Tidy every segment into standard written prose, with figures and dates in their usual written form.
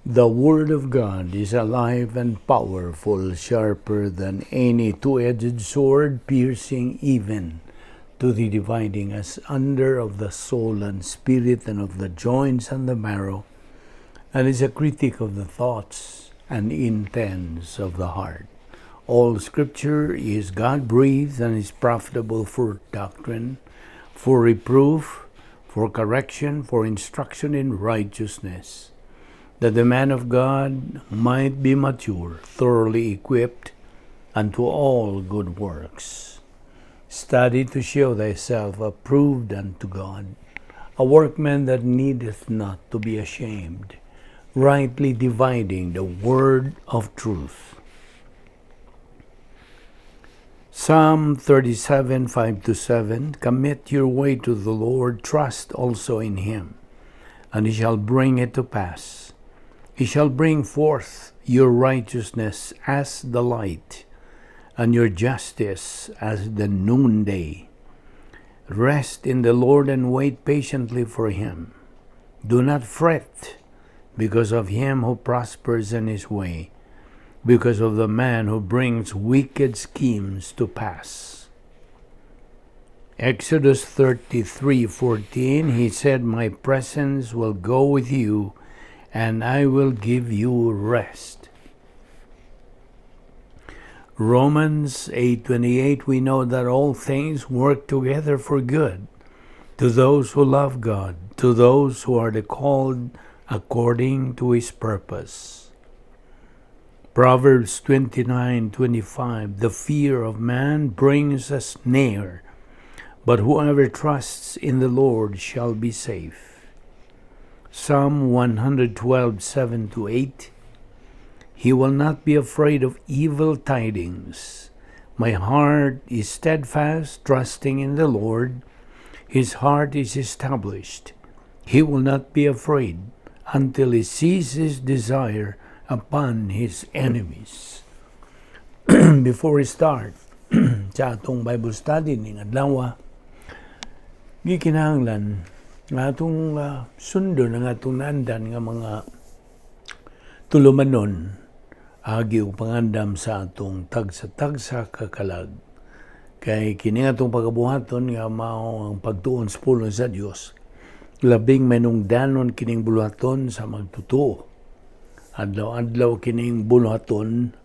The Word of God is alive and powerful, sharper than any two-edged sword, piercing even to the dividing asunder of the soul and spirit and of the joints and the marrow, and is a critic of the thoughts and intents of the heart. All Scripture is God-breathed and is profitable for doctrine, for reproof, for correction, for instruction in righteousness, that the man of God might be mature, thoroughly equipped unto all good works. Study to show thyself approved unto God, a workman that needeth not to be ashamed, rightly dividing the word of truth. Psalm 37, 5-7. Commit your way to the Lord, trust also in him, and he shall bring it to pass. He shall bring forth your righteousness as the light, and your justice as the noonday. Rest in the Lord and wait patiently for him. Do not fret because of him who prospers in his way, because of the man who brings wicked schemes to pass. Exodus 33:14, he said, My presence will go with you, and I will give you rest. Romans 8:28, we know that all things work together for good to those who love God, to those who are the called according to his purpose. Proverbs 29:25, the fear of man brings a snare, but whoever trusts in the Lord shall be safe. Psalm 112:7-8, he will not be afraid of evil tidings. My heart is steadfast, trusting in the Lord. His heart is established. He will not be afraid until he sees his desire upon his enemies. Before we start sa atong Bible study ning adlaw, gikinahanglan nga atong sundon ang atong naandan nga mga tulumanon agi og pangandam sa atong tagsa-tagsa ka kalag. Kay kini atong pagabuhaton nga mao ang pagtuon sa pulong sa Dios, labing manungdanon kining buluhaton sa magtotoo. Adlaw-adlaw kining buluhaton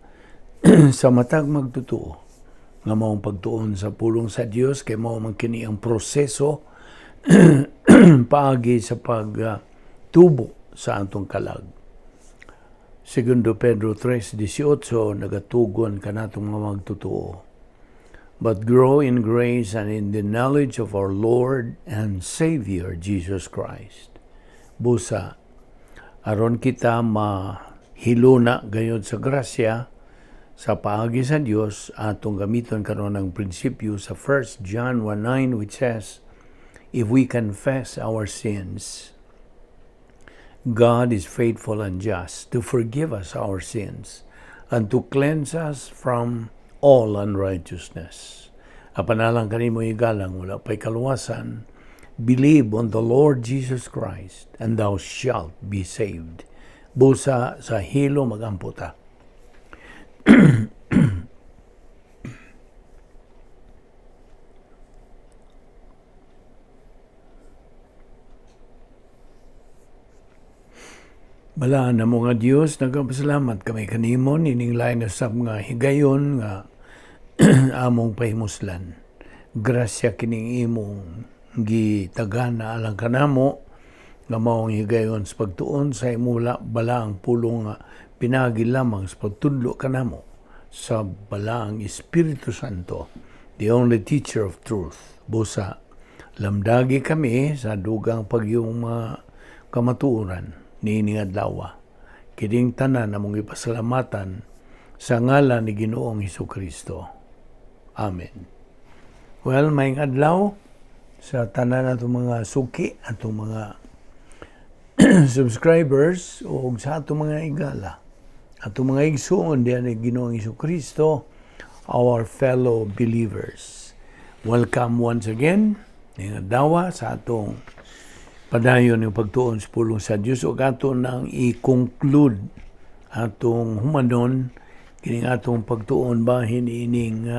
sa matag magtotoo nga mao ang pagtuon sa pulong sa Dios, kay mao man kini ang proseso paagi sa pagtubo sa atong kalag. Segundo Pedro 3:18 nagatugon kanatong mga magtotoo. But grow in grace and in the knowledge of our Lord and Savior Jesus Christ. Busa, aron kita mahiluna gayod sa grasya sa paagi sa Dios, atong gamiton karon ang prinsipyo sa 1 John 1:9, which says, if we confess our sins, God is faithful and just to forgive us our sins and to cleanse us from all unrighteousness. Apan alang kanimo igalang wala pa'y kaluwasan, believe on the Lord Jesus Christ and thou shalt be saved. Busa sa hilo magampo ta. Balaan namo nga Dios, nagpasalamat kami kanimo nining lain usab nga higayon nga among pahimuslan. Grasya kining imong gitagana alang kanamo nga maong higayon sa pagtuon sa imong balaang pulong nga pinagi lamang sa pagtudlo kanamo sa balaang Espiritu Santo, the only teacher of truth. Busa, lamdagi kami sa dugang pagyong mga kamatuoran niining adlaw. Kining tanan among ipasalamatan sa ngalan ni Ginoong Hesukristo. Amen. Well, maayong adlaw sa tanan atong mga suki, atong mga subscribers o sa atong mga igala, atong mga igsuon diyan ni Ginoong Hesukristo, our fellow believers. Welcome once again ning adlaw sa atong Padayon yung pagtuon sa pulong sa Dios ug ato nang i-conclude atong humanon kining atong pagtuon bahin ining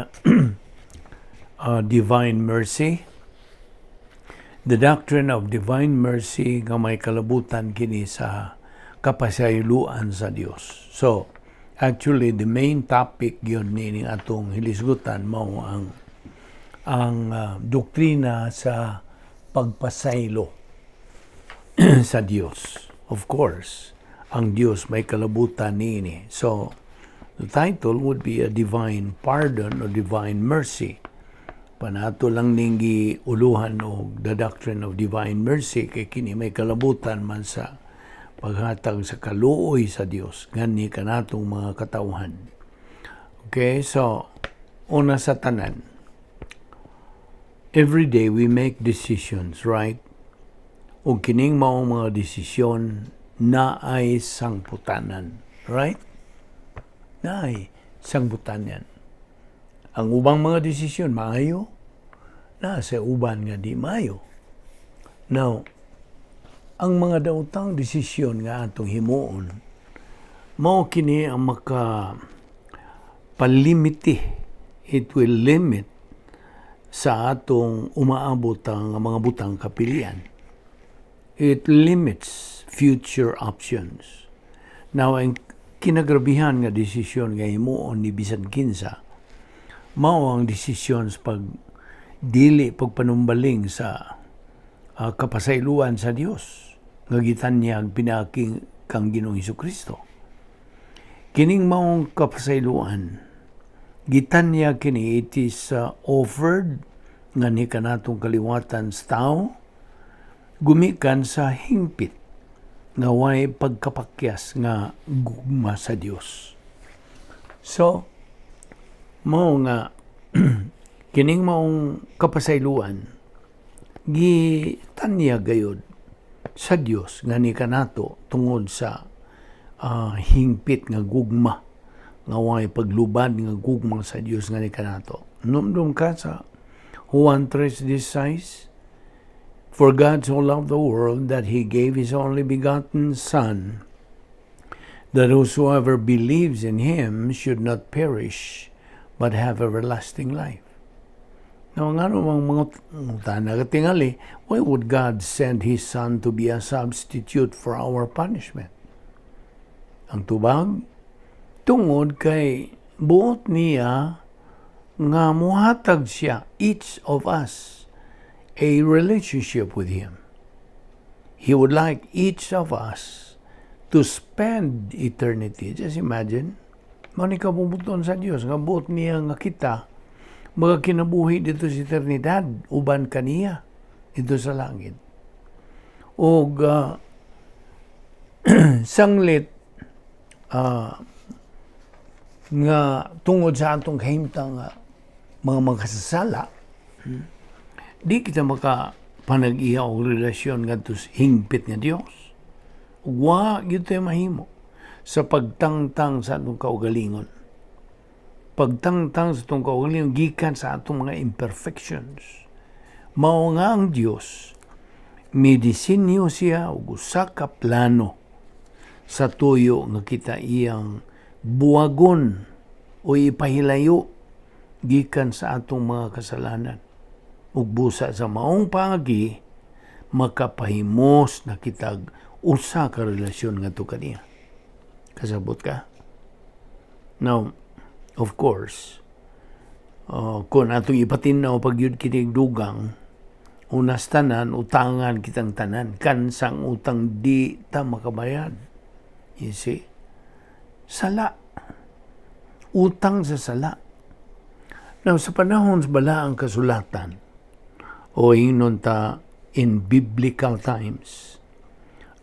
divine mercy. The doctrine of divine mercy nga may kalabutan kini sa kapasayloan sa Dios. So, actually, the main topic yun nining atong hilisgutan mao ang doktrina sa pagpasaylo sa Dios. Of course, ang Dios may kalabutan niini. So, the title would be a divine pardon or divine mercy. Panato lang ning uluhan og the doctrine of divine mercy kay kini may kalabutan man sa paghatag sa kaluoy sa Dios nganhi kanatong mga katawhan. Okay, so una sa tanan. Every day we make decisions, right? Ug kining maong mga desisyon naay sangputanan, right? Naay sangputanan. Ang ubang mga desisyon maayo, naa sa uban nga di maayo. Now, ang mga daotang desisyon nga atong himuon, mao kini ang maka palimiti. It will limit sa atong umaabot ang mga butang kapilian. It limits future options. Now, ang kinagrabihan nga desisyon nga himuon ni bisan kinsa, mao ang desisyon sa pag dili pagpanumbaling sa kapasayloan sa Dios nga gitanyag pinaagi kang Ginoong Kristo. Kining maong kapasayloan, gitanyag kini, it is offered nganhi kanatong kaliwatan sa tao gumikan sa hingpit nga way pagkapakyas nga gugma sa Dios. So, mao nga kining maong kapasayloan gitanyag gayod sa Dios nganhi kanato tungod sa hingpit nga gugma nga way paglubad nga gugma sa Dios nganhi kanato. Numdum ka sa Juan 3:16, "For God so loved the world that He gave His only begotten Son, that whosoever believes in Him should not perish, but have everlasting life." Now, nga namang mga mangutana katingali, why would God send His Son to be a substitute for our punishment? Ang tubag, tungod kay buot niya nga muhatag siya, each of us, a relationship with Him. He would like each of us to spend eternity. Just imagine, mao ni kabubut-on sa Dios nga buot niya nga kita magakinabuhi didto sa eternidad uban kaniya didto sa langit. Og sanglit nga tungod sa atong kahimtang nga mga makasasala, di kita maka panag-iya og relasyon ngadto sa hingpit nga Dios. Wa gyud tayo mahimo sa pagtangtang sa atong kaugalingon. Pagtangtang sa atong kaugalingon gikan sa atong mga imperfections. Mao nga ang Dios midisenyo siya og usa ka plano sa tuyo nga kita iyang buwagon o ipahilayo gikan sa atong mga kasalanan. Ug busa sa maong paagi makapahimos na kitag usa ka relasyon ngadto kaniya. Kasabot ka? Now, of course, kung atong ipatin-aw pa gyud kinig dugang, unas tanan, utangan kitang tanan. Kansang utang di ta makabayad. You see? Sala. Utang sa sala. Now, sa panahon sa balaang kasulatan, o ingnon ta in biblical times,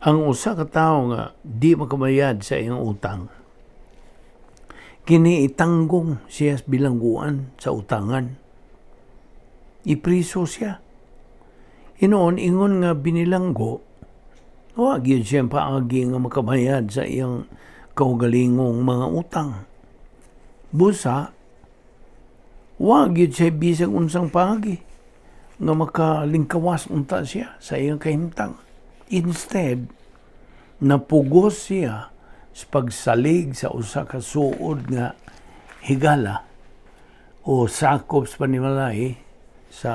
ang usa ka tawo nga di makabayad sa iyang utang, kini itanggong siya sa bilangguan sa utangan. Ipriso siya. Hinoon, ingon nga binilanggo, wa gyud siya paagi nga makabayad sa iyang kaugalingong mga utang. Busa, wa gyud siya bisag unsang paagi nga makalingkawas unta siya sa iyang kahimtang. Instead, napugos siya sa pagsalig sa usa ka suod nga higala o sakop sa panimalay sa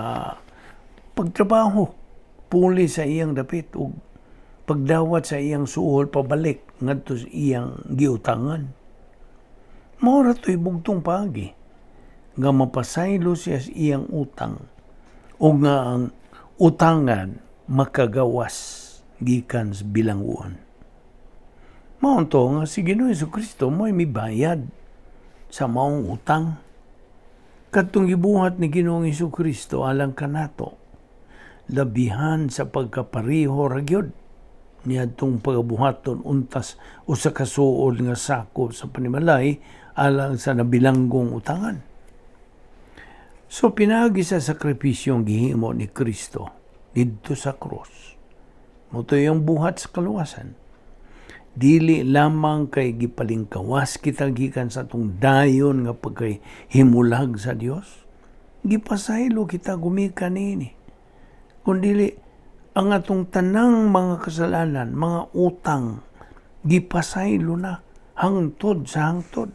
pagtrabaho puli sa iyang dapit ug pagdawat sa iyang suhol pabalik ngadto sa iyang giutangan. Mao ra to'y bugtong paagi nga mapasaylo siya sa iyang utang o nga ang utangan makagawas gikan sa bilangguan. Mao to nga si Ginoong Kristo mo'y mibayad sa maong utang. Kadtong gibuhat ni Ginoong Kristo alang kanato, labihan sa pagkapariho ra gyud niadtong pagabuhaton untas usa ka suod nga sakop sa panimalay alang sa nabilanggong utangan. So pinaagi sa sakripisyong gihimo ni Kristo didto sa krus, mao to iyang buhat sa kaluwasan. Dili lamang kay gipalingkawas kita gikan sa atong dayon nga pagkahimulag sa Dios, gipasaylo kita gumikan niini. Kung dili ang atong tanang mga kasalanan, mga utang, gipasaylo na hangtod sa hangtod.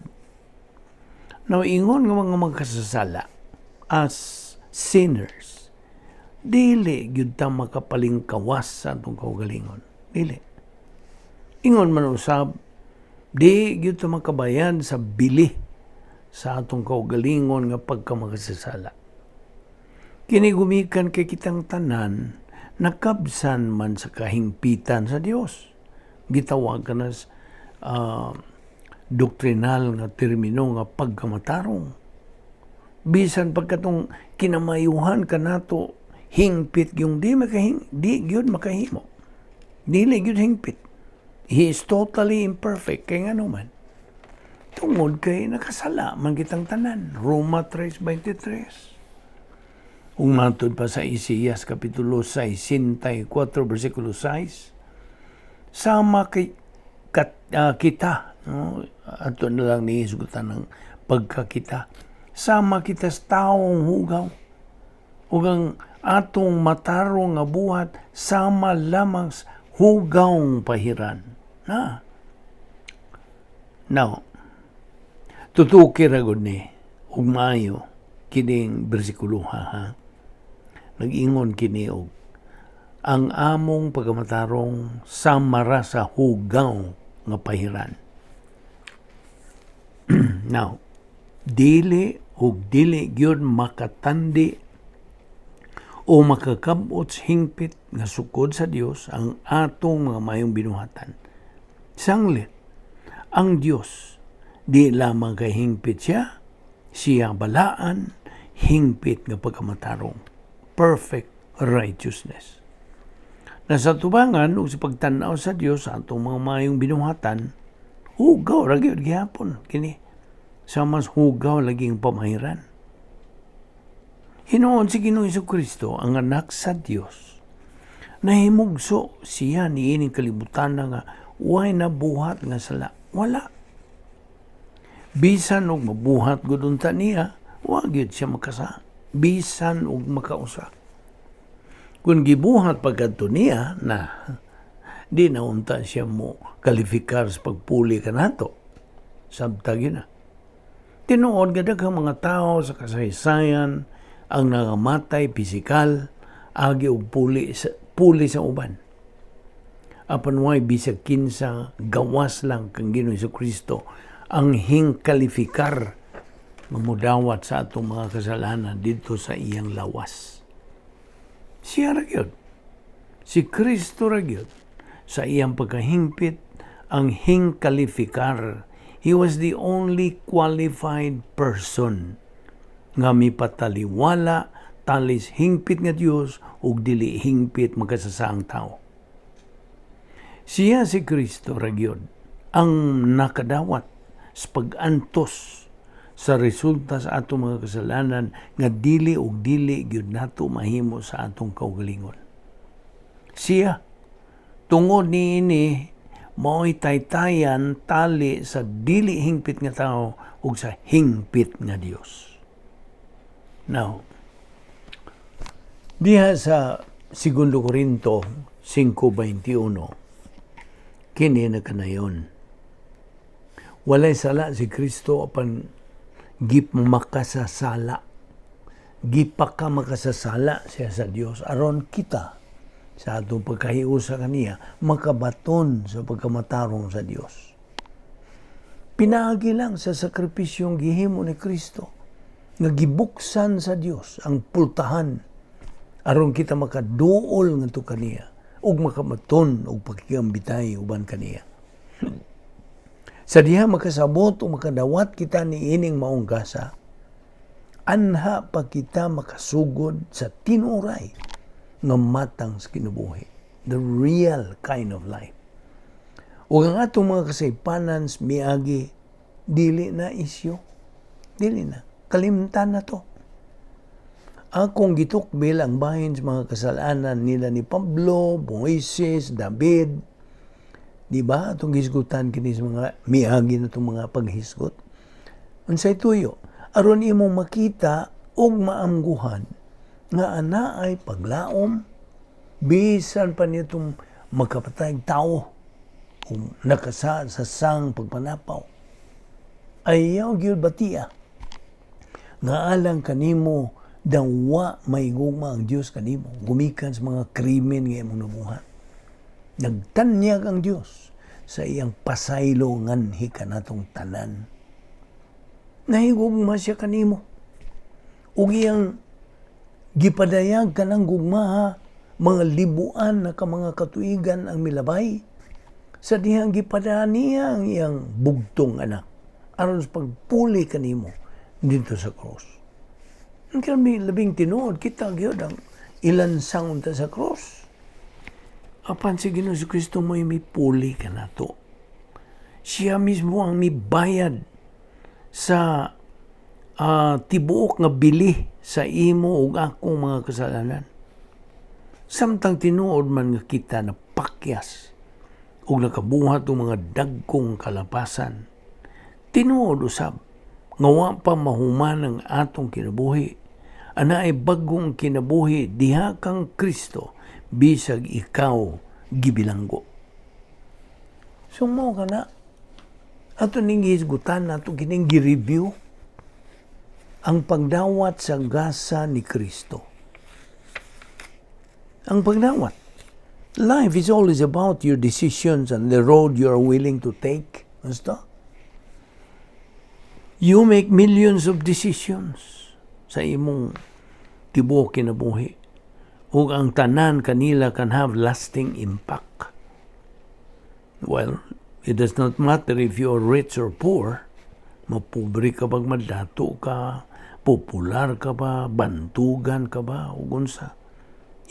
Now, ingon nga mga magkasasala, as sinners, dili gyud ta makapalingkawas sa atong kaugalingon. Dili. Ingon man usab, di gyud ta makabayad sa bili sa atong kaugalingon nga pagkamakasasala. Kini gumikan kay kitang tanan nakabsan man sa kahingpitan sa Dios. Gitawag ka na doktrinal nga termino nga pagkamatarong. Bisan pagkatong kinamayuhan kanato, hingpit yung di gyud makahimo. Dili gyud hingpit. He is totally imperfect kay ngano man? Tungod kay nakasala man kitang tanan. Roma 3:23. Ug matod pa sa Isaias Kapitulo 64 versikulo 6, sama kay kita, no? Ato na lang nihisgutan ng pagkakita. Sama kita sa taong hugaw. Ug ang atong matarong nga buhat sama lamang sa hugawng pahiran. Na. Now, tutuki ra gud ni ug maayo kining bersikulo, ha. Nag-ingon kini og ang among pagkamatarong sama ra sa hugaw nga pahiran. Now, dili ug dili gyud makatandi o makakabot sa hingpit nga sukod sa Dios ang atong mga mayong binuhatan. Sanglit, ang Dios di lamang kay hingpit siya, siya balaan, hingpit nga pagkamatarong. Perfect righteousness. Nasa tubangan ug sa pagtan-aw sa Dios sa atong mga mayong binuhatan, hugaw ra gyud gihapon kini. Sa mas hugaw laging pamahiran. Hinuon si Ginoong Kristo, ang anak sa Dios, nahimugso siya niining kalibutan nga way nabuhat nga sala. Wala. Bisan og mabuhat gud unta niya, wa gyud siya makasa. Bisan og makausa. Kung gibuhat pagkadto niya na di na unta siya mo kalifikar sa pagpuli kanato. Sabta gyud na. Tinuod nga daghang mga tao sa kasaysayan ang nangamatay pisikal agi og puli sa uban. Apan way bisag kinsa gawas lang kang Ginoong Kristo ang hingkalifikar mamudawat sa atong mga kasalanan dito sa iyang lawas. Siya ra gyud. Si Kristo ra gyud sa iyang pagkahingpit ang hingkalifikar. He was the only qualified person nga mipataliwala talis hingpit nga Dios ug dili hingpit magkasasaang tao. Siya si Kristo ra gyud ang nakadawat sa pag-antos sa resulta sa atong mga kasalanan nga dili ug dili gyud nato mahimo sa atong kaugalingon. Siya tungod niini mao'y taytayan tali sa dili hingpit nga tao ug sa hingpit nga Dios. Now, diha sa Segundo Corinto 5:21. Kini na kanayon. Walay sala si Kristo apan gipmakasasala. Gipaka makasasala siya sa Dios aron kita sa atong pagkahiusa kaniya makabaton sa pagkamatarong sa Dios. Pinaagi lang sa sakripisyong gihimo ni Kristo nga gibuksan sa Dios ang pultahan aron kita makaduol ngadto kaniya ug makamaton og pakigambitay uban kaniya. Sa diha makasabot o makadawat kita ni ining maong gasa, anha pa kita makasugod sa tinuray nga matang sa kinabuhi. The real kind of life. Ug ang atong mga kasaypanan miagi, dili na isyo. Dili na. Kalimtan na to. Akong gitukbil ang bahin sa mga kasalanan nila ni Pablo, Moises, David. Di ba? Atong hisgutan kini sa mga miagi na itong mga paghisgot. Unsay tuyo? Aron imong makita ug maamguhan nga ana ay paglaom bisan pa nitong makapatay tao kung nakasa sa sang pagpanapaw. Ayaw gyud batia nga alang kanimo dawa may gugma ang Dios kanimo gumikan sa mga krimen nga imong nabuhat. Nagtanyag ang Dios sa iyang pasaylo nganhi kanatong tanan. Nahigugma siya kanimo. Ug iyang gipadayag kanang gugma, mga libuan na ka mga katuigan ang milabay sa dihang gipadaan niya ang iyang bugtong anak aron sa pagpuli kanimo dito sa cross. Ang kami labing tinuod kita gyud ang ilansang unta sa cross. Apan si Ginoong Kristo mo'y mipuli kanato. Siya mismo ang mibayad sa tibuok nga bili sa imo ug akong mga kasalanan. Samtang tinuod man nga kita na pakyas ug nakabuhat og mga dagkong kalapasan, tinuod usab nga wa pa mahuman ang atong kinabuhi. Ana ay bagong kinabuhi diha kang Kristo bisag ikaw gibilanggo. So mao kana ato ning gihisgutan, ato kining gi-review ang pagdawat sa gasa ni Kristo. Ang pagdawat. Life is always about your decisions and the road you are willing to take. Basta? You make millions of decisions sa imong tibuok kinabuhi. Ug ang tanan kanila can have lasting impact. Well, it does not matter if you are rich or poor. Mapobre ka bag madato ka, popular ka ba, bantugan ka ba, ug unsa.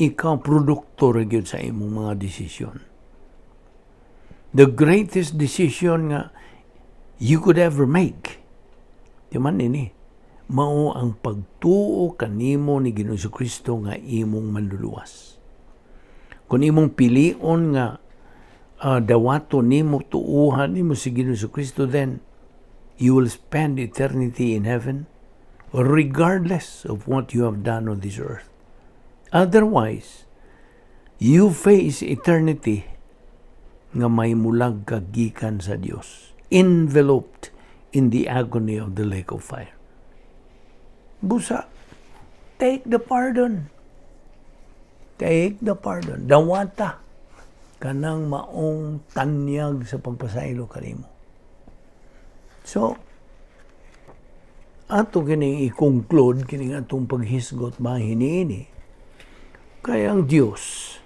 Ikaw produkto ra gyud sa imong mga desisyon. The greatest decision nga you could ever make, di man ini, mao ang pagtuo kanimo ni Ginoong Kristo nga imong manluluwas. Kung imong pilion nga dawato nimo, tuuhan nimo si Ginoong Kristo, then you will spend eternity in heaven regardless of what you have done on this earth. Otherwise, you face eternity nga may mulag ka gikan sa Dios, enveloped in the agony of the lake of fire. Busa, take the pardon. Take the pardon. Dawata kanang maong tanyag sa pagpasaylo kanimo. So, ato kining i-conclude kining atong paghisgot mahiniini. Kaya ang Dios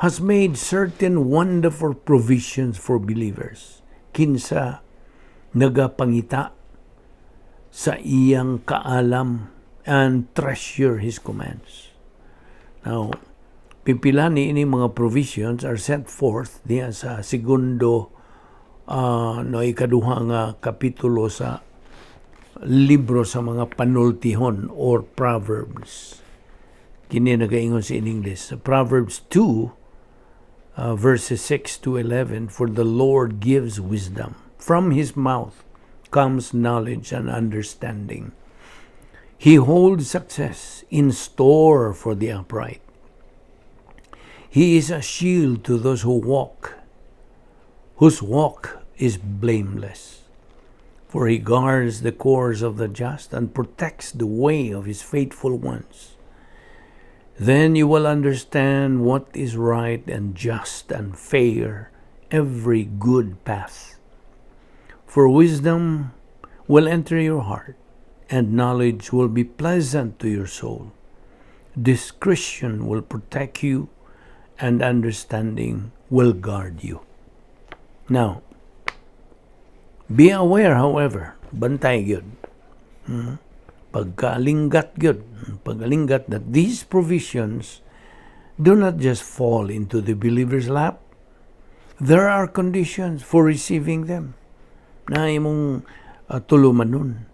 has made certain wonderful provisions for believers kinsa nagapangita sa iyang kaalam and treasure His commands. Now, pipila ni ini mga provisions are set forth diya sa segundo no ikaduha nga kapitulo sa libro sa mga Panultihon or Proverbs. Kini nagaingon sa in English. Sa Proverbs 2 verses 6 to 11, "For the Lord gives wisdom. From His mouth comes knowledge and understanding. He holds success in store for the upright. He is a shield to those whose walk is blameless. For he guards the course of the just and protects the way of his faithful ones. Then you will understand what is right and just and fair, every good path. For wisdom will enter your heart, and knowledge will be pleasant to your soul. Discretion will protect you, and understanding will guard you. Now, be aware, however, bantay gyud. Pagkaalinggat gyud, pagkaalinggat that these provisions do not just fall into the believer's lap. There are conditions for receiving them na imong tulumanon.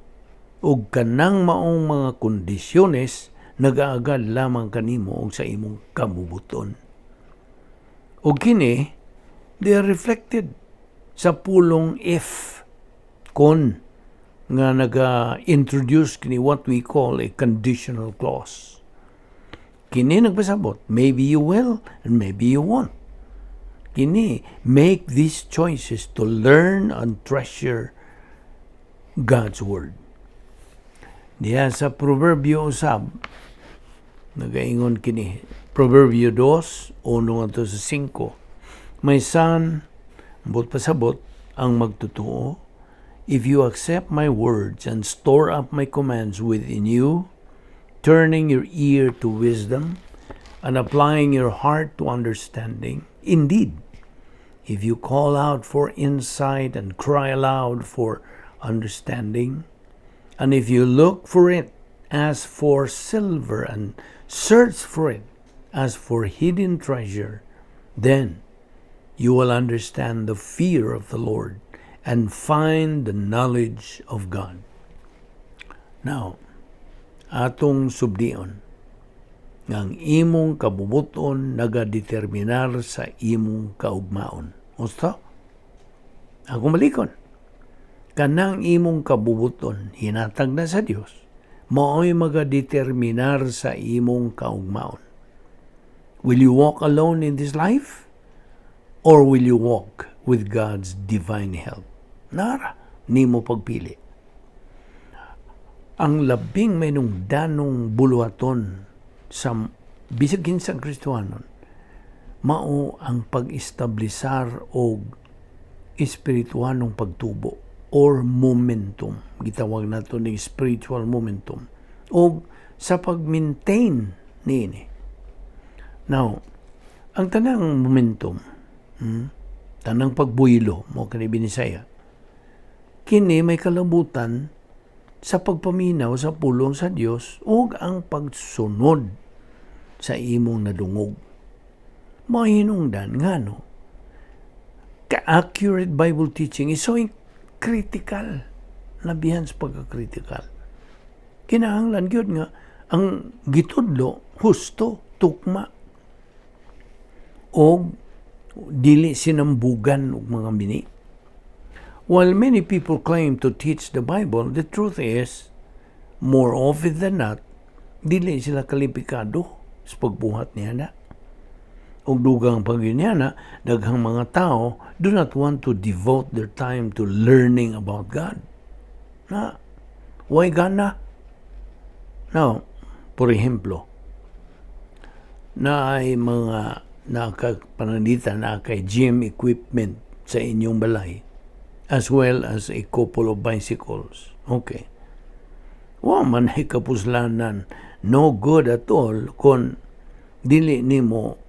Ug kanang maong mga kondisyones nagaagad lamang kanimo og sa imong kabubuton. Ug kini, they are reflected sa pulong "if", kon, nga naga-introduce kini what we call a conditional clause. Kini nagpasabot, maybe you will and maybe you won't. Kini, make these choices to learn and treasure God's Word. Diya sa Proverbio usab, nagaingon kini, Proverbio 2, 1 ngadto sa 5. "My son," ambot pasabot, ang magtotoo, "if you accept my words and store up my commands within you, turning your ear to wisdom and applying your heart to understanding, indeed, if you call out for insight and cry aloud for understanding, and if you look for it as for silver and search for it as for hidden treasure, then you will understand the fear of the Lord and find the knowledge of God." Now, atong subdion nga ang imong kabubuton nagadeterminar sa imong kaugmaon. Gusto? Ako malikon. Kanang imong kabubuton hinatag na sa Dios, mao'y magadeterminar sa imong kaugmaon. Will you walk alone in this life? Or will you walk with God's divine help? Nara, nimo pagpili. Ang labing mahinungdanong buluhaton sa bisag kinsang Kristohanon mao ang pag-establisar og espirituhanong pagtubo or momentum. Gitawag nato ni spiritual momentum. O sa pag-maintain niini. Now, ang tanang momentum, tanang pagbuylo, mao kani Binisaya, kini may kalabutan sa pagpaminaw sa pulong sa Dios ug ang pagsunod sa imong nadungog. Mahinungdan ngano ka-accurate Bible teaching is so critical. Labihan sa pagka-critical. Kinahanglan gyud nga ang gitudlo husto, tukma og dili sinambugan og mga bini. While many people claim to teach the Bible, the truth is, more often than not, dili sila kalipikado sa pagbuhat niya na. Ug dugang pag niya na, daghang mga tao do not want to devote their time to learning about God. Na, why gana? Now, por ehemplo, na ay mga nakapananglitan na kay gym equipment sa inyong balay as well as a couple of bicycles. Okay. Wa man ay kapuslanan, no good at all kung dili nimo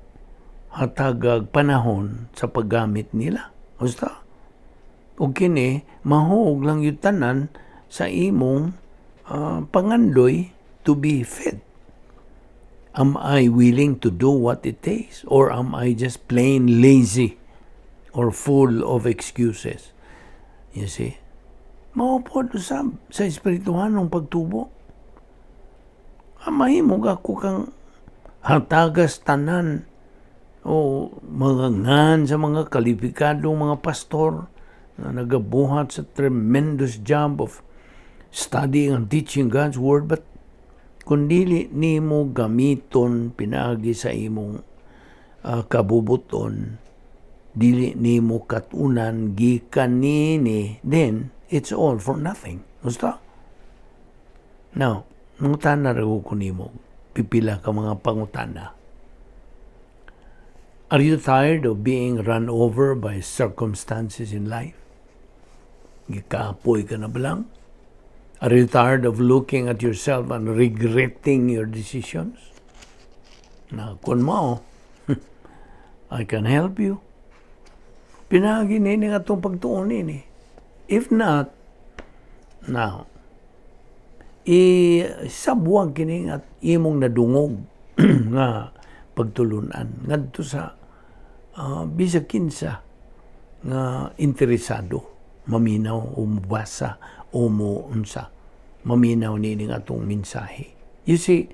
hatagag panahon sa paggamit nila. Basta. O kini, mahuog lang yung tanan sa imong pangandoy to be fit. Am I willing to do what it takes? Or am I just plain lazy or full of excuses? You see? Mao pod usab sa espirituhanong pagtubo. Mahimo ako kang hatagas tanan o mga ngan sa mga kalipikadong mga pastor na nagabuhat sa tremendous job of studying and teaching God's Word, but kung dili nimo gamiton pinaagi sa imong Kabubuton dili nimo katunan gikan niini, then it's all for nothing. Gusto? Now, mangutana ra ko nimo, pipila ka mga pangutana. Are you tired of being run over by circumstances in life? Gikapoy ka na ba lang? Are you tired of looking at yourself and regretting your decisions? Na kung mao, I can help you. Pinaagi nini nga atong pagtuon nini. If not, now, isabwag kini at imong nadungog nga pagtulunan ngadto sa bisag kinsa nga interesado maminaw o mubasa o mo unsa maminaw nini nga atong mensahe. You see,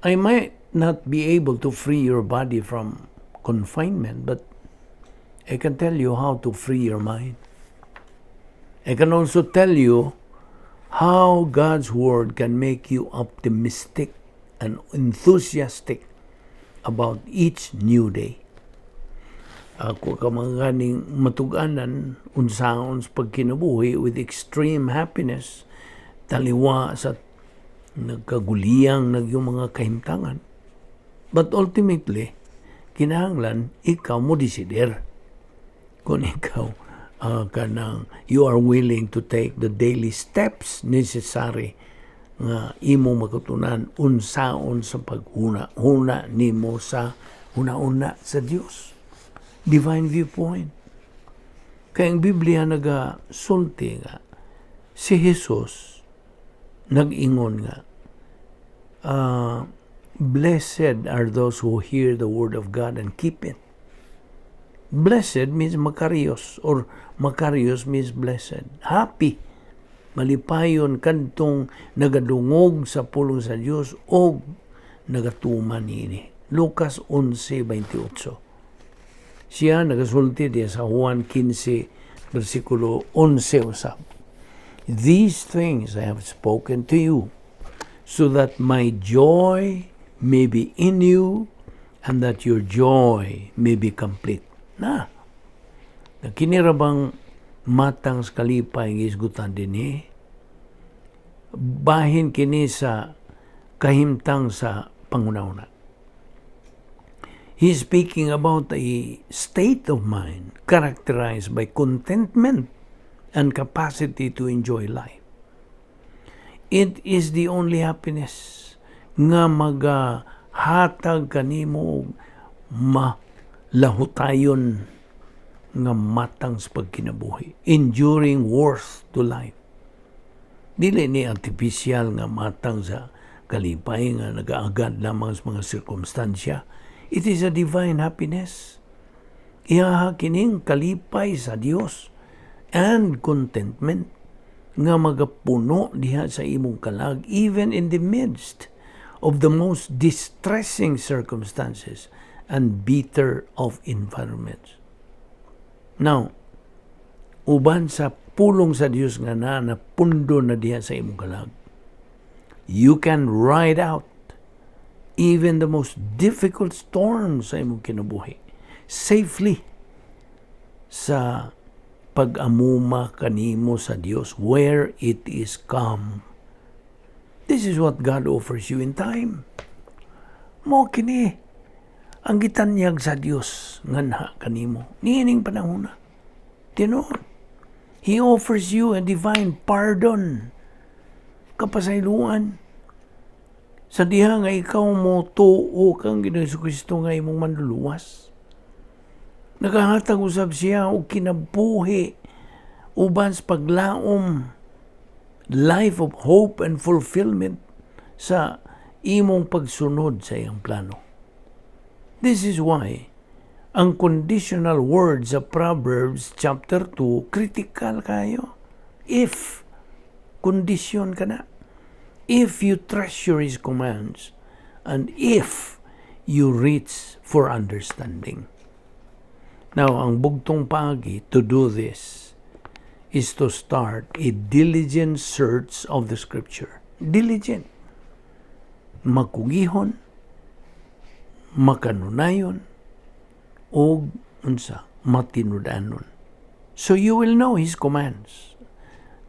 I might not be able to free your body from confinement, but I can tell you how to free your mind. I can also tell you how God's Word can make you optimistic and enthusiastic about each new day. Ako ka mga ganing matuganan unsaon sa pagkinabuhi with extreme happiness taliwa sa nagkaguliyang nagyong mga kahimtangan. But ultimately, kinahanglan ikaw mo desider kung ikaw kanang you are willing to take the daily steps necessary nga imo matunan unsaon sa paghuna huna nimo sa huna-huna sa Dios, divine viewpoint. Kay ang Biblia naga sulti nga si Jesus nag-ingon nga "Blessed are those who hear the word of God and keep it." Blessed means makarios or makarios means blessed. Happy. Malipayon kadtong nagadungog sa pulong sa Dios og nagatuman niini. Lucas 11:28. Siya nagasulti diya sa Juan 15 versikulo 11 usab. "These things I have spoken to you so that my joy may be in you and that your joy may be complete." Na, na kini ra bang matang sa kalipay nga isgutan dinhi? Bahin kini sa kahimtang sa panghuna-huna. He's speaking about a state of mind characterized by contentment and capacity to enjoy life. It is the only happiness nga magahatag kanimo og malahutayon nga matang sa pagkinabuhi. Enduring worth to life. Dili ni artificial nga matang sa kalipay nga nagaagad lamang sa mga sirkumstansya. It is a divine happiness. Iyaha kining kalipay sa Dios and contentment nga magapuno diha sa imong kalag even in the midst of the most distressing circumstances and bitter of environments. Now, uban sa pulong sa Dios nga na napundo na diha sa imong kalag, you can ride out even the most difficult storms sa imong kinabuhi safely sa pag-amuma kanimo sa Dios where it is calm. This is what God offers you in time. Mo kini ang gitanyag sa Dios nganha kanimo niining panahon na. Tinuod. He offers you a divine pardon. Kapasayloan. Sa diha nga ikaw mo tuo kang Ginoong Kristo nga imong manluluwas. Nagahatag usab siya og kinabuhi uban sa paglaom, life of hope and fulfillment sa imong pagsunod sa iyang plano. This is why ang conditional words sa Proverbs chapter 2 critical kayo. If condition ka na. If you treasure His commands and if you reach for understanding. Now, ang bugtong paagi to do this is to start a diligent search of the Scripture. Diligent. Magkugihon, Makanunayon og unsa matinud-anon. So you will know His commands.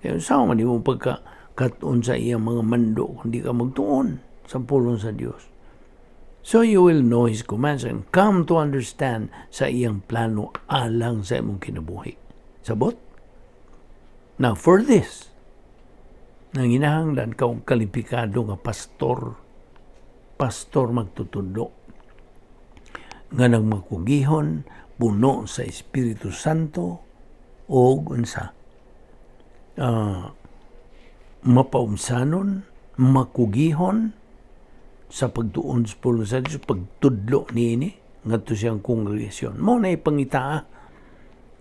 Kaya unsa man imo pagka kat-on sa iyang mga mando kung di ka magtuon sa pulong sa Dios? So you will know His commands and come to understand sa iyang plano alang sa imong kinabuhi. Sabot? Now, for this, nanginahanglan ka og kalipikado nga pastor, pastor magtutudlo, nga nagmakugihon, puno sa Espiritu Santo, o unsa, mapaumsanon, makugihon, sa pagtuon sa pulong sa Diyos, pagtudlo niini ngadto siyang kongregasyon. Mao na ipangitaa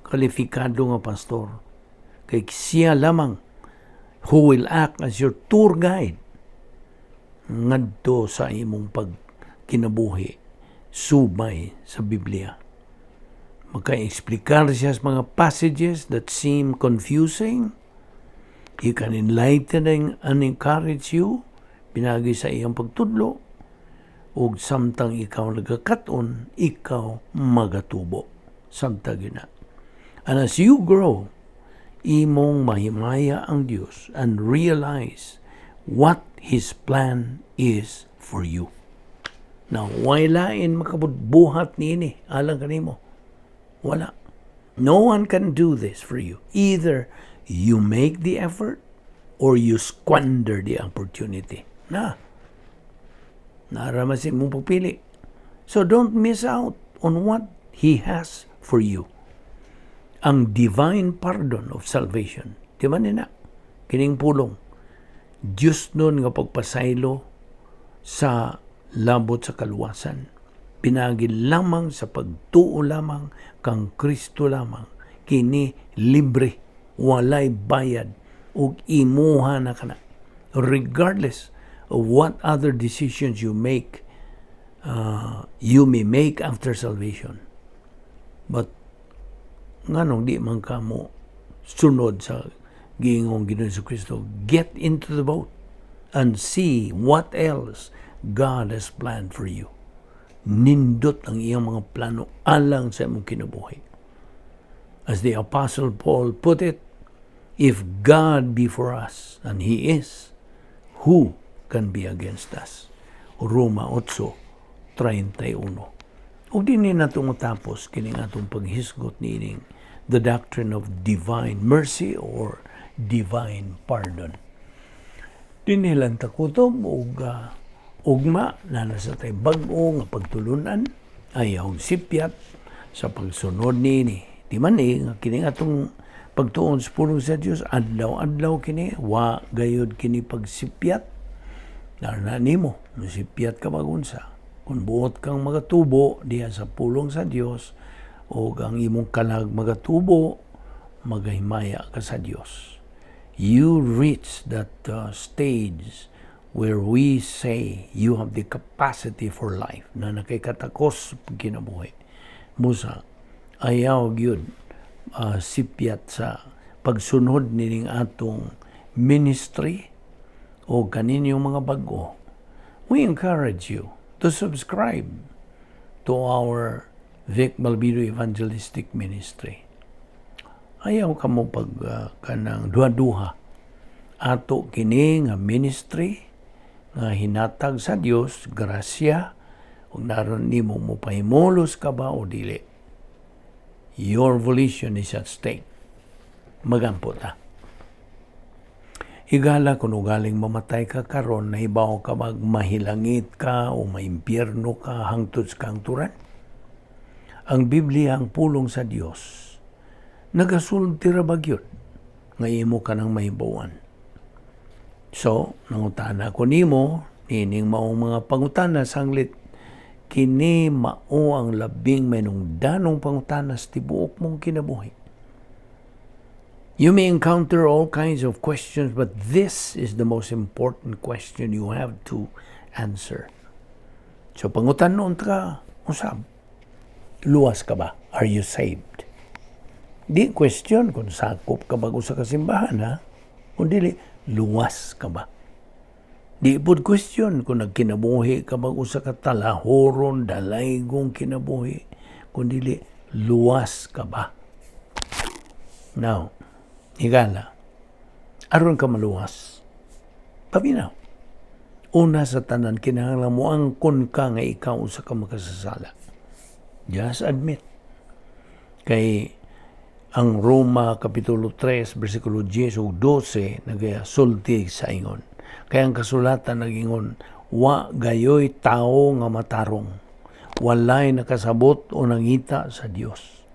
kalifikado nga pastor. Kay siya lamang who will act as your tour guide ngadto sa imong pagkinabuhi subay sa Biblia. Maka-eksplikar siya sa mga passages that seem confusing. He can enlighten and encourage you pinagi sa iyang pagtudlo ug samtang ikaw nagakat-on, ikaw magatubo samtang gina. And as you grow, imong mahimaya ang Dios and realize what His plan is for you. Now, way lain makabudbuhat niini alang kanimo. Wala. No one can do this for you. Either you make the effort or you squander the opportunity. Na. Naa ra man sa imong pagpili. So don't miss out on what He has for you. Ang divine pardon of salvation. Di ba nina? Kining pulong. Diyos nun nga pagpasaylo sa labot sa kaluwasan. Pinagi lamang sa pagtuo lamang kang Kristo lamang. Kini libre, walay bayad, ug imuha na kana. Regardless of what other decisions you may make after salvation. But nganong di man ka mo sunod sa giingong Ginoong Kristo, get into the boat and see what else God has planned for you. Nindot ang iyang mga plano alang sa imong kinabuhi. As the Apostle Paul put it, "If God be for us," and He is, "who can be against us?" Roma 8:31. Ug dinhi na matapos kining atong paghisgot niining the doctrine of divine mercy or divine pardon. Dinhi lang ta kutob ug ugma na nasa tay bag-o nga pagtulunan. Ayaw sipyat sa pagsunod niini. Di man eh, nga kining atong pagtuon sa pulong sa Dios, adlaw-adlaw kini, wa gayod kini pagsipyat. Na nimo, masipyat ka magunsa. Kung buot kang magatubo diha sa pulong sa Dios o ang imong kalag magatubo, magahimaya ka sa Dios. You reach that stage where we say you have the capacity for life na nakikatakos kinabuhi. Busa, ayaw gyud sipyat sa pagsunod nining atong ministry o kaninyong mga bago. We encourage you to subscribe to our Vic Malvido Evangelistic Ministry. Ayaw ka mo pag kanang duha-duha. Ato kini nga ministry nga hinatag sa Dios, grasya, ug naron nimo mo pahimulos ka ba o dili. Your volition is at stake. Magampo ta. Higala, kung ugaling mamatay ka karon, nahibaw ka mag mahilangit ka o maimpyerno ka hangtod sa kahangturan? Ang Biblia, ang pulong sa Dios, nagasulti ra ba gyud nga imo ka nang mahibawan. So, nangutana ko nimo nining maong mga pangutana sanglit kini mao ang labing mainungdanong pangutana sa tibuok mong kinabuhi. You may encounter all kinds of questions, but this is the most important question you have to answer. So, pangutanon ka, usab, luwas ka ba? Are you saved? Di question kung sakop ka ba sa kasimbahan, ha? Kung dili, luwas ka ba? Di pod question kung nagkinabuhi ka mag usa ka talahoron, dalaygong kinabuhi, kung dili, luwas ka ba? Now, higala, aron ka maluwas, paminaw. Una sa tanan, kinahanglan mo angkon ka nga ikaw usa ka makasasala. Just admit. Kay ang Roma Kapitulo 3, versikulo 10 ug 12 nagasulti sa ingon. Kay ang kasulatan nagingon, "Wa gayoy tao nga matarong. Walay nakasabot o nangita sa Dios.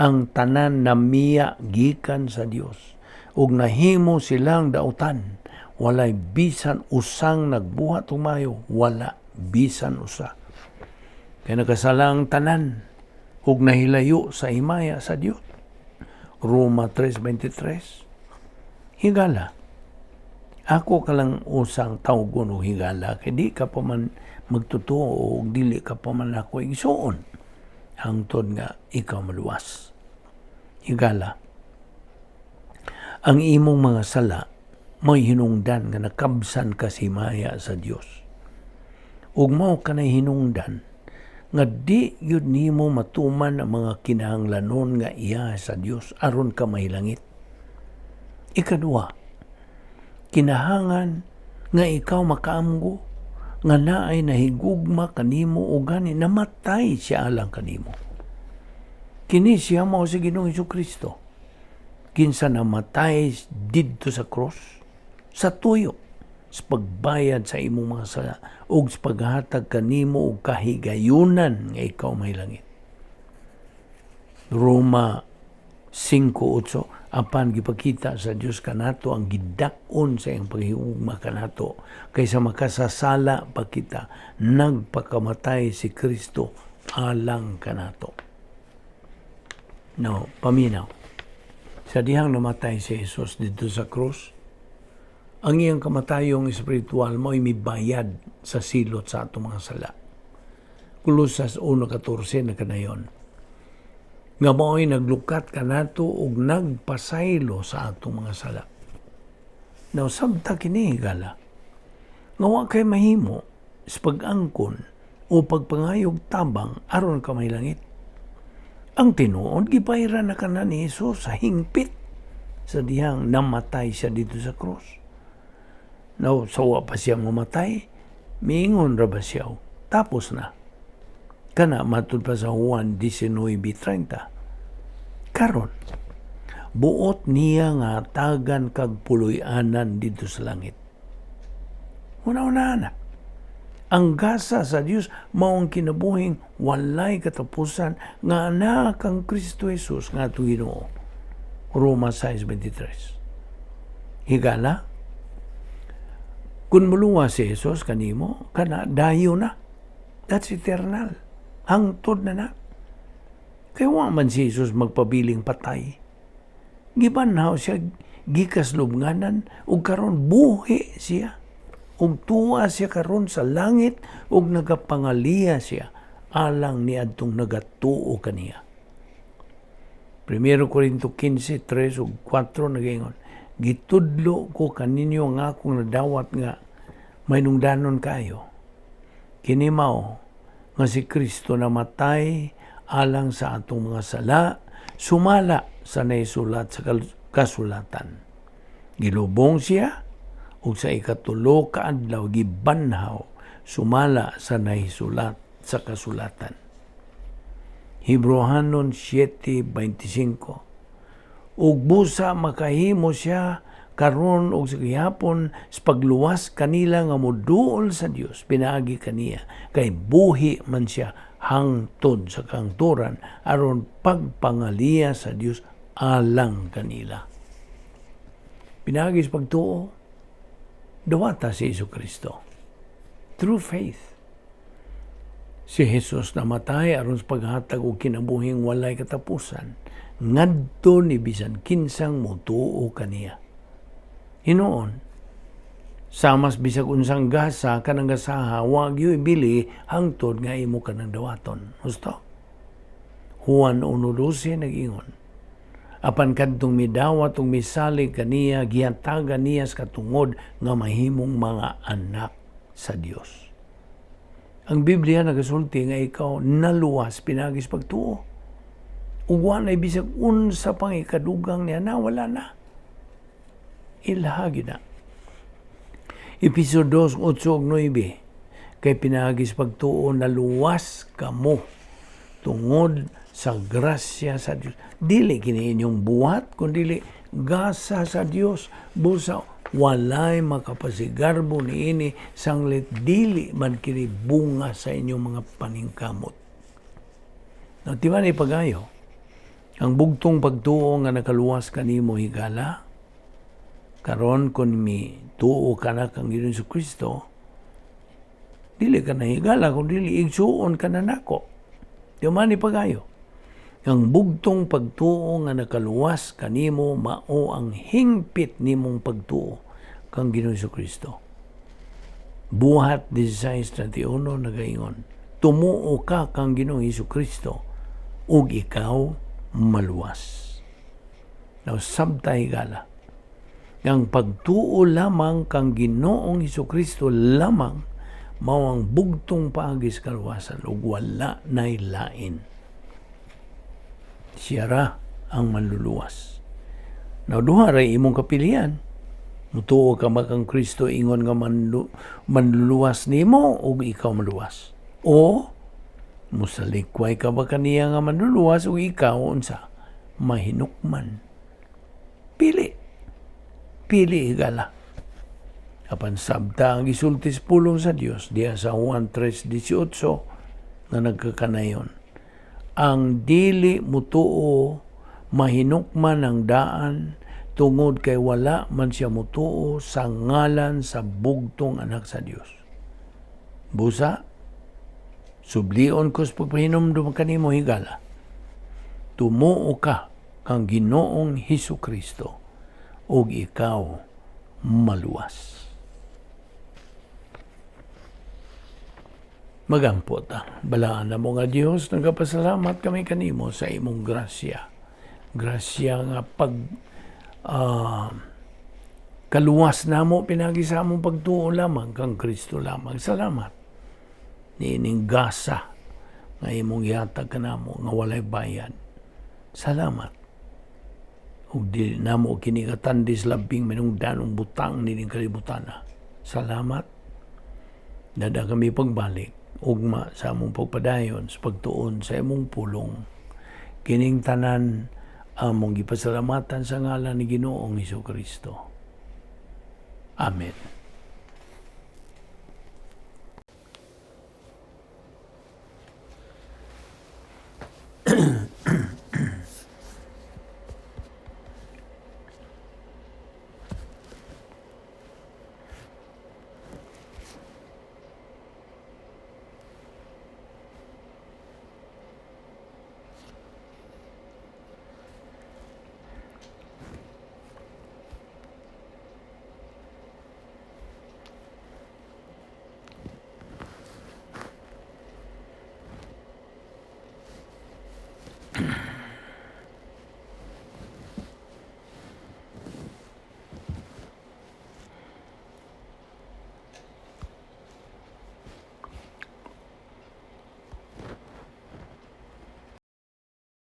Ang tanan namiya gikan sa Dios ug nahimo silang dautan. Walay bisan usang nagbuhat og maayo, wala bisan usa. Kay nakasala ang tanan ug nahilayo sa himaya sa Dios." Roma 3:23. Higala. Ako ka lang usang tawgon og higala kay di ka pa man magtotoo ug dili ka pa man ako igsuon hangtod nga ikaw maluwas. Higala. Ang imong mga sala may hinungdan nga nakabsan ka sa himaya sa Dios. Ug mao kanay hinungdan nga di gyud nimo matuman ang mga kinahanglanon nga iya sa Dios aron ka mahilangit. Ikaduha, kinahangan nga ikaw makaamgo nga naay nahigugma kanimo ug gani namatay siya alang kanimo. Kini siya mao si Ginoong Kristo. Kinsa namatay didto sa cross sa tuyo sa pagbayad sa imong mga sala ug sa paghatag kanimo og kahigayunan nga ikaw mahilangit. Roma 5:8. Apan gipakita sa Dios kanato ang gidak-on sa iyang paghigugma kanato, kaysa makasasala pa kita, nagpakamatay si Kristo alang kanato. Now, paminaw. Sa dihang namatay si Jesus didto sa krus, ang iyang kamatayong espiritual mo'y mibayad sa silot sa atong mga sala. Kolosas 1:14 na kanayon. Nga mao'y naglukat kanato ug nagpasaylo sa atong mga sala. Now, sabta kini, higala, nga wa kay mahimo sa pag-angkon o pagpangayog tabang aron ka mahilangit. Ang tinuod, gibayran na kana ni Jesus sa hingpit sa dihang namatay siya didto sa krus. Now, sa wa pa siya mamatay, miingon ra ba siya, "Tapos na"? Kana matud pa sa Juan 19:30. Karon, buot niya nga tagan kag puloy-anan didto sa langit. Una-una na. Ang gasa sa Dios mao ang kinabuhing walay katapusan nga naa kang Kristo Jesus nga atong Ginoo. Roma 6:23. Higala, kung muluwas si Jesus kanimo, kana dayo na. That's eternal. Hangtod na na. Kaya wa man si Jesus magpabiling patay. Gibanhaw siya gikas lubnganan ug karon buhi siya. Ug tuwa siya karon sa langit ug nagapangaliya siya alang ni adtong nagatuo kaniya. 1 Corinto 15, 3 ug 4 nagaingon, "Gitudlo ko kaninyo ang akong nadawat nga mahinungdanon kayo. Kini mao nga si Kristo namatay alang sa atong mga sala, sumala sa naisulat sa kasulatan. Gilubong siya ug sa ikatulo ka adlaw gibanhaw sumala sa nahisulat sa kasulatan." Hebreohanon 7:25. Ug busa makahimo siya karon og sa gihapon sa pagluwas kanila nga moduol sa Dios pinaagi kaniya, kay buhi man siya hangtod sa kahangturan aron pagpangaliya sa Dios alang kanila. Pinaagi sa pagtuo, dawata si Jesu Kristo. Through faith. Si Jesus namatay aron sa paghatag og kinabuhing walay katapusan ngadto ni bisan kinsang motuo kaniya. Hinuon, samas bisag unsang gasa kanang gasaha, wa gyud bili hangtod nga imo kanang dawaton. Husto? Juan 1:12 nag-ingon, Apan kadtong midawat ug misalig kaniya, gihatagan niya sa katungod nga mahimong mga anak sa Dios. Ang Biblia nagasulti nga ikaw naluwas pinaagi sa pagtuo. Ug walay bisag unsa pang ikadugang niya na, wala na. Ilha gyud na. Efeso 2, 8 ug 9. Kay pinaagi sa pagtuo naluwas kamo tungod sa grasya sa Dios. Dili kini inyong buhat, kundi gasa sa Dios. Busa walay makapasigarbo niini, sanglit dili man kini bunga sa inyong mga paningkamot. Now, di ba ni pagayo? Ang bugtong pagtuo nga nakaluwas kanimo, higala, karon kung mi tuo ka na kang Ginoong Kristo, dili ka na higala, kung dili igsuon ka na nako. Di man ni pagayo? Ang bugtong pagtuo nga nakaluwas kanimo mao ang hingpit nimong pagtuo kang Ginoong Kristo. Buhat 16:31 nagaingon, tumuo ka kang Ginoong Kristo ug ikaw maluwas. Now, sabta, higala. Ang pagtuo lamang kang Ginoong Kristo lamang mao ang bugtong paagi sa kaluwasan ug wala nay lain. Siya ra ang manluluwas. Now, duha ray imong kapilian. Mutuo ka ba kang Kristo ingon nga manluluwas nimo ug ikaw maluwas? O musalikway ka ba kaniya nga manluluwas ug ikaw unsa? Mahinukman. Pili. Pili, higala. Apan sabta ang gisulti sa pulong sa Dios diya sa Juan 3:18 nga nagkakanayon. Ang dili mutuo mahinukman ang daan tungod kay wala man siya mutuo sa ngalan sa bugtong anak sa Dios. Busa, sublion ko sa pagpahinumdum kanimo, higala. Tumuo ka kang Ginoong Hesus Kristo ug ikaw maluwas. Magampo ta. Balaan namo nga Dios, nagapasalamat kami kanimo sa imong grasya. Grasya nga pag kaluwas namo pinagi sa among pagtuo lamang kang Kristo lamang. Salamat niining gasa nga imong gihatag kanamo nga walay bayad. Salamat. Ug di namo kini katandis labing manungdanong butang nining kalibutana. Salamat. Dada kami pagbalik ugma sa among pagpadayon sa pagtuon sa imong pulong. Kining tanan among gipasalamatan sa ngalan ni Ginoong Kristo. Amen.